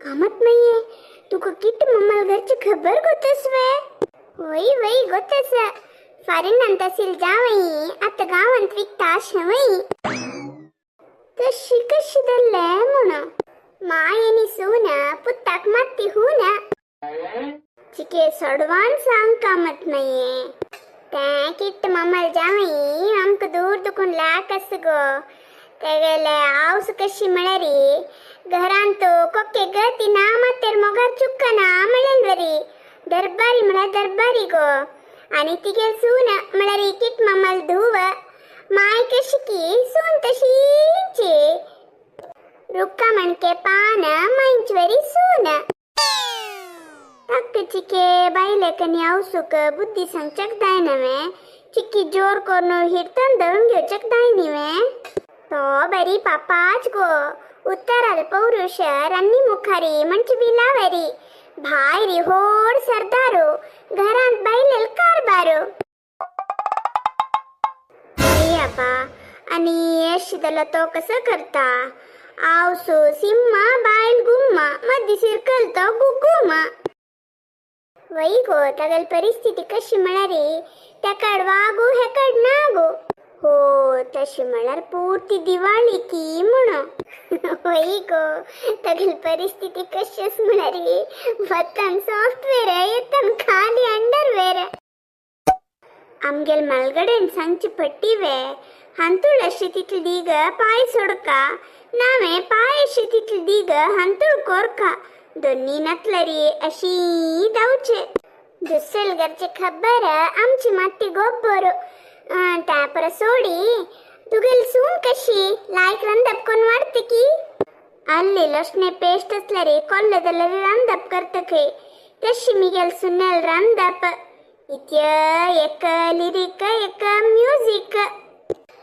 कामत मये तुका किट मम्मल घरची खबर गोतस वे? वय वय गोतस. फॉरेनांत असेल जावई आता गावांत विकता शवई. तशी कशी दल्ले म्हणून मायेनी सून पुत्ताक माती हून. चिके सोडवान सांग कामत मये. त्या किट्ट मम्मल जावई आमक दूर दुखून लाकस गो. तेगेले आवस कशी म्हळ्यारी घरांत कोके गती ना मातेर मोगार चुक्कना म्हळेलवरी दरबारी म्हळ्यार दरबारी गो. आणि तिगेल सून म्हळ्यारी किट मम्मल धुव माय कशी की सून तशीची रुक्का मणके पान मांचवरी सून. तक्क चिके बायलेकनी आवसूक बुद्धी सांगच्याक जाय नवे चिक्की जोर करून हिडतन धरून घेवच्याक जाय न्ही. तो बरी पापाच गो उत्तराल पौरुष रन्नी मुखारी म्हणजे विलावरी भायरी होड सरदारो घरांत बायलेल कारबारो. आपा आणि यश दला तो कसं करता? आवसो सिम्मा बायल गुम्मा मधी सिरकल तो गुगुमा. वई गो तगल परिस्थिती कशी म्हळ्यारी त्याकड वागू हेकड नागो. हो तशी म्हळ्यार पुर्ती दिवाळी की म्हणून. वई गो तगल परिस्थिती कशीच म्हळ्यारी वतन सॉफ्टवेअर येतन खाली अंडरवेअर. आमगेल मलगडेन सांगची पट्टी वे हांतूळ अशी तितली दीग पाय सोडका नावे पाय अशी तितली दीग हांतूळ कोरका दोन्ही नतलरी अशी धावचे. दुसरेल घरचे खबर आमची माती गोब्बर. त्या पर सोडी तुगेल सून कशी लायक रंदप कोण वाढते की ಅಲ್ಲಿ ಲೊಷ್ನೆ ಪೇಸ್ಟ್ असल्यारे कोल्लदलरी रंदप करतखे तशी मिगेल सुनेल रंदप. इत्य एक लिरिक एक म्युझिक.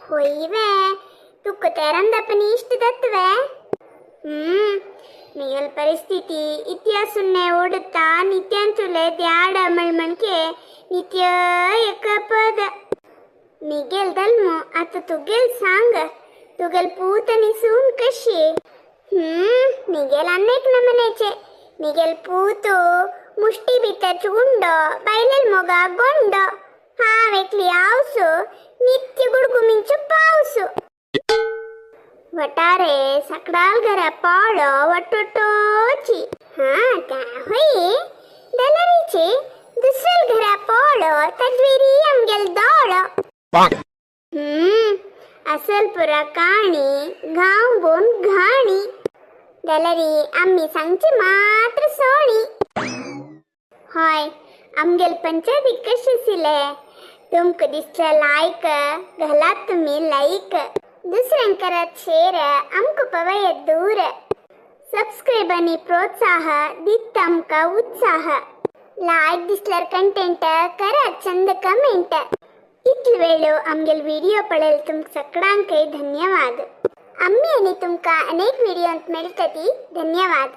होय वे तुक ते रंदपनी इष्ट दत्तवे. मिगेल परिस्थिती इत्या सुन्ने ओडता नित्यांचुले द्याड मळमणके नित्य एक पद. मिगेल दल्मु आता तुगेल सांग तुगेल पूत आणि सून कशी? मिगेल अनेक नमनेचे. मिगेल पूत मुष्टी भितर चुंडो बायलेल मोगा गोंडो हांव एकली आवसो नित्य गुडगुमींचो पावसो. वटारे सकडाल घरा पावलो वटोटोची. हा त्या होय दलरीची दुसरेल घरा पावलो तजवेरी आमगेल दोळो. असल पुरा काणी गांव बोन घाणी दलरी आम्ही सांगची मात्र सोणी. हय आमगेल पंचायती कशी आशिल्ले तुमकां दिसले लायक घालात तुमी लायक. दुसऱ्यांक करात शेर आमकां पवयात दूर. सबस्क्रायब आनी प्रोत्साह दिता आमकां उत्साह. लायक दिसल्यार कंटेंट करात चंद कमेंट. इतलो वेळ आमगेल व्हिडिओ पळयल तुमकां सगळ्यांकय धन्यवाद. आम्ही आनी तुमकां अनेक व्हिडिओंत मेळटली. धन्यवाद.